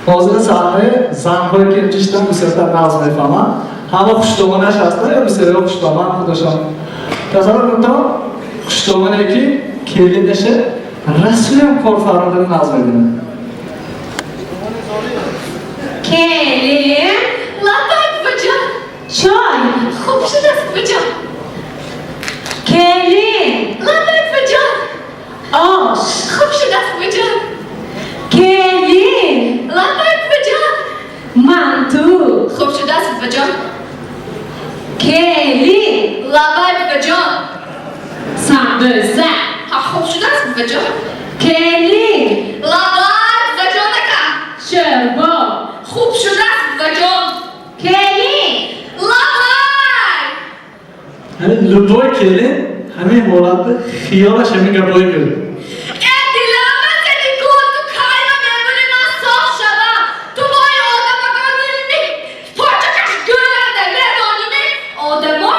Ҳозир саҳнаи занҳое ки инҷо шидан, бисёртар нағз мефаҳманд. Ҳама хуштомонаш ҳастанд ё бисёриҳо хуштоман худашон. Тасаввур кунед, хуштомоне ки келинаша расоям кор фармудани нағз мебинад. Келин. Лаббай, буваҷон. Чой. Хуб шудааст, буваҷон. Келин. Лаббай, буваҷон. Ош. Хуб шудааст, буваҷон. Келин. Лаббай, буваҷон. Манту. Хуб шудааст, буваҷон. Келин. Лаббай, буваҷон. Самбӯса. Ҳа, хуб шудааст, буваҷон. Келин. Лаббай, буваҷон ака. Шӯрбо. Хуб шудааст, буваҷон. Келин. Лаббай. Ҳамин любой келин ҳамин ҳолатда хиёлаш ҳамин гапҳое гӯяд. Э, дилам зани гул, ту кайма мемонӣ, ман соф шавам. Ту бои одамагони почакаш гӯланда, медоними? Одамо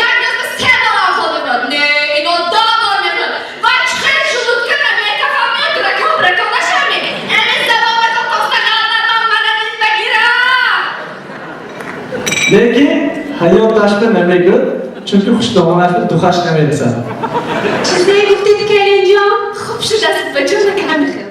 як рӯза се бор овқот мехӯрад. Не, ино 10 бор мехӯрад. Ва чӣ хел желудка наметафам, дракон дракон нашами. Эми забонато тоста ғалатам, мана багирам. Лекин ҳаёташба намегӯяд, чунки хуштомонашба духаш намерасад. Чизе гуфтед, келинҷон? Хуб шудааст, буваҷон ака, ҳамин хел.